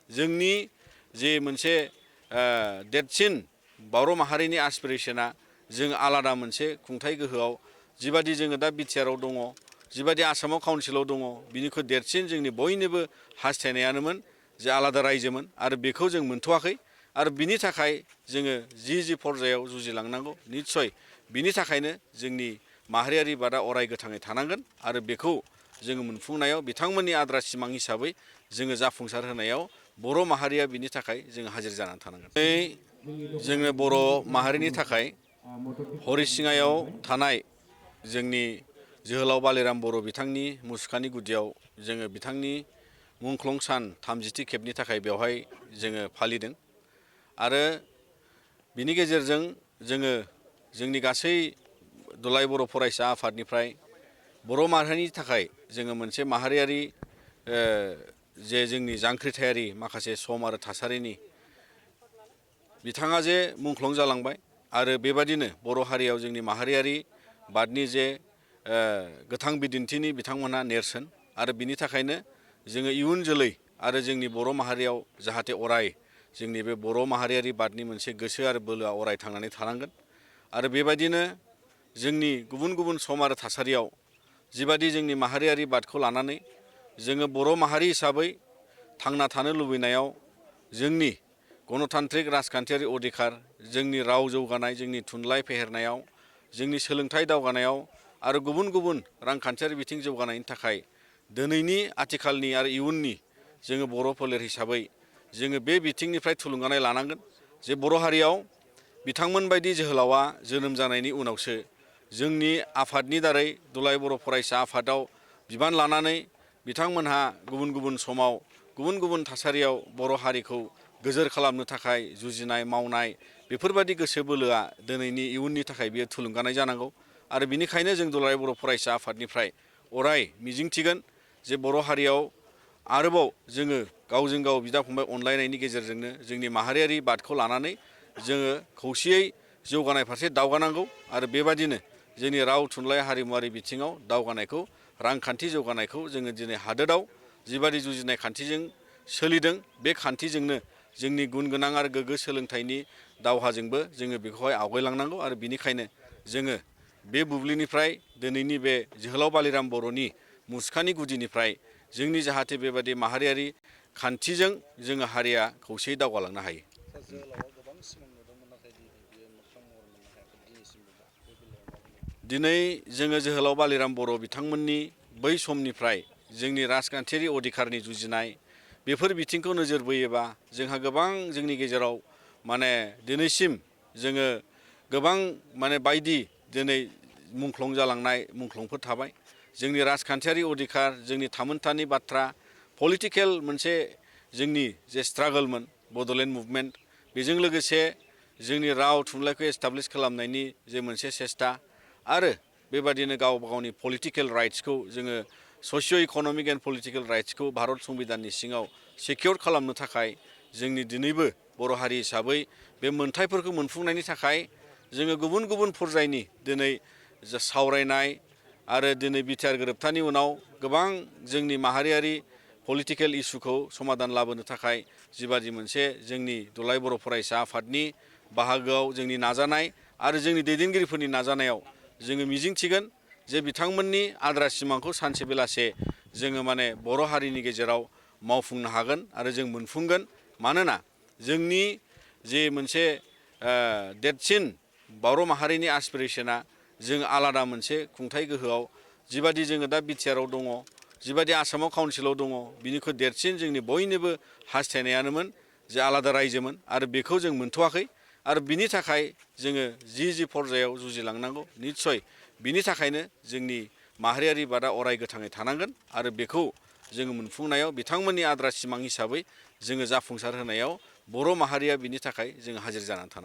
जोंनि जे मोनसे देरसिन बर' माहारिनि एसपिरेशना जों आलादा मोनसे खुंथाय गोहोआव जिबादि जोङो दा बिटिआरआव दङ, जिबादि आसामाव काउन्सिलाव दङ, बिनिख्रुइ देरसिन जोंनि बयनिबो हास्थायनायानोमोन जे आलादा रायजोमोन आरो बेखौ जों मोनथ'वाखै आरो बिनि थाखाय जोङो जि फर्जायाव जुजिलांनांगौ निस्सय बिनि थाखायनो जोंनि माहारियारि बादआ अराय गोथाङै थानांगोन आरो बेखौ जोङो मोनफुंनायाव बिथांमोननि आद्रा सिमां हिसाबै जोङो जाफुंसार होनायाव बर' माहारिया बिनि थाखाय जोङो हाजिर जानानै थानांगोन। जोङो बर' माहारिनि थाखाय हरिसिङायाव थानाय जोंनि जोहोलाव बालिराम बर' बिथांनि मुसुखानि गुदियाव जोङो बिथांनि मुंख्लं सान 30थि खेबनि थाखाय बेवहाय जोङो फालिदों आरो बिनि गेजेरजों जोङो जोंनि गासै दुलाराय बर' फरायसा आफादनिफ्राय बर' माहारिनि थाखाय जोङो मोनसे माहारियारि जे जोंनि जांख्रिथायारि माखासे सम आरो थासारिनि बिथाङा जे मुंख्लं जालांबाय आरो बेबादिनो बर' हारियाव जोंनि माहारियारि बादनि जे गोथां बिदिन्थिनि बिथांमोनहा नेरसोन आरो बिनि थाखायनो जोङो इयुन जोलै आरो जोंनि बर' माहारियाव जाहाथे अराय जोंनि बे बर' माहारियारि बादनि मोनसे गोसो आरो बोलोआ अराय थांनानै थानांगोन आरो बेबायदिनो जोंनि गुबुन गुबुन सम आरो थासारियाव जिबादि जोंनि माहारियारि बादखौ लानानै जोङो बर' माहारि हिसाबै थांना थानो लुबैनायाव जोंनि गणतान्त्रिक राजखान्थियारि अधिकार, जोंनि राव जौगानाय, जोंनि थुनलाइ फेहेरनायाव, जोंनि सोलोंथाइ दावगानायाव आरो गुबुन गुबुन रांखान्थियारि बिथिं जौगानायनि थाखाय दिनैनि आथिखालनि आरो इयुननि जोङो बर' फोलेर हिसाबै जोङो बे बिथिंनिफ्राय थुलुंगानाय लानांगोन जे बर' हारियाव बिथांमोन बायदि जोहोलावा जोनोम जानायनि उनावसो जोंनि आफादनि दारै दुलाराय बर' फरायसा आफादाव बिबान लानानै बिथांमोनहा गुबुन गुबुन समाव गुबुन गुबुन थासारियाव बर' हारिखौ गोजोर खालामनो थाखाय जुजिनाय मावनाय बेफोरबादि गोसो बोलोआ दिनैनि इयुननि थाखाय बियो थुलुंगानाय जानांगौ आरो बिनिखायनो जों दुलाराय बर' फरायसा आफादनिफ्राय अराय मिजिंथिगोन जे बर' हारियाव आरोबाव जोङो गावजों गाव बिदा फंबाय अनलायनायनि गेजेरजोंनो जोंनि माहारियारि बादखौ लानानै जोङो खौसेयै जौगानाय फारसे दावगानांगौ आरो बेबादिनो जोंनि राव थुनलाइ हारिमुवारि बिथिङाव दावगानायखौ रांखान्थि जौगानायखौ जोङो दिनै हादोराव जिबादि जुजिनाय खान्थिजों सोलिदों बे खान्थिजोंनो जोंनि गुन गोनां आरो गोग्गो सोलोंथाइनि दावहाजोंबो जोङो बेखौहाय आवगायलांनांगौ आरो बिनिखायनो जोङो बे बुब्लिनिफ्राय दिनैनि बे जोहोलाव बालिराम बर'नि मुसुखानि गुदिनिफ्राय जोंनि जाहाथे बेबादि माहारियारि खान्थिजों जोङो हारिया खौसेयै दावगालांनो हायो। दिनै जोङो जोहोलाव बालिराम बर' बिथांमोननि बै समनिफ्राय जोंनि राजखान्थियारि अधिकारनि जुजिनाय बेफोर बिथिंखौ नोजोर बोयोबा जोंहा गोबां जोंनि गेजेराव माने दिनैसिम जोङो गोबां माने बायदि दिनै मुंख्लं जालांनाय मुंख्लंफोर थाबाय जोंनि राजखान्थियारि अधिकार जोंनि थामोनथानि बाथ्रा पलिटिकेल मोनसे जोंनि जे स्ट्रागलमोन बड'लेण्ड मुभमेन्ट बेजों लोगोसे जोंनि राव थुनलाइखौ एस्टाब्लिश खालामनायनि जे मोनसे सेस्टा आरो बेबादिनो गावबा गावनि पलिटिकेल राइट्सखौ जोङो ससिय' इक'नमिक एन्ड पलिटिकेल राइट्सखौ भारत संबिधाननि सिङाव सिकिउर खालामनो थाखाय जोंनि दिनैबो बर' हारि हिसाबै बे मोनथायफोरखौ मोनफुंनायनि थाखाय जोङो गुबुन गुबुन पर्यायनि दिनै सावरायनाय आरो दिनै बिटिआर गोरोबथानि उनाव गोबां जोंनि माहारियारि पलिटिकेल इस्युखौ समाधान लाबोनो थाखाय जिबादि मोनसे जोंनि दुलाराय बर' फरायसा आफादनि बाहागोआव जोंनि नाजानाय आरो जोंनि दैदेनगिरिफोरनि नाजानायाव जोङो मिजिंथिगोन जे बिथांमोननि आद्रा सिमांखौ सानसे बेलासे जोङो माने बर' हारिनि गेजेराव मावफुंनो हागोन आरो जों मोनफुंगोन मानोना जोंनि जे मोनसे देरसिन बर' माहारिनि एसपिरेशना जों आलादा मोनसे खुंथाय गोहोआव जिबादि जोङो दा बिटिआरआव दङ, जिबादि आसामाव काउन्सिलाव दङ, बिनिख्रुइ देरसिन जोंनि बयनिबो हास्थायनायानोमोन जे आलादा रायजोमोन आरो बेखौ जों मोनथ'वाखै आरो बिनि थाखाय जोङो जि फर्जायाव जुजिलांनांगौ निस्सय बिनि थाखायनो जोंनि माहारियारि बादआ अराय गोथाङै थानांगोन आरो बेखौ जोङो मोनफुंनायाव बिथांमोननि आद्रा सिमां हिसाबै जोङो जाफुंसार होनायाव बर' माहारिया बिनि थाखाय जोङो हाजिर जानानै थानांगोन।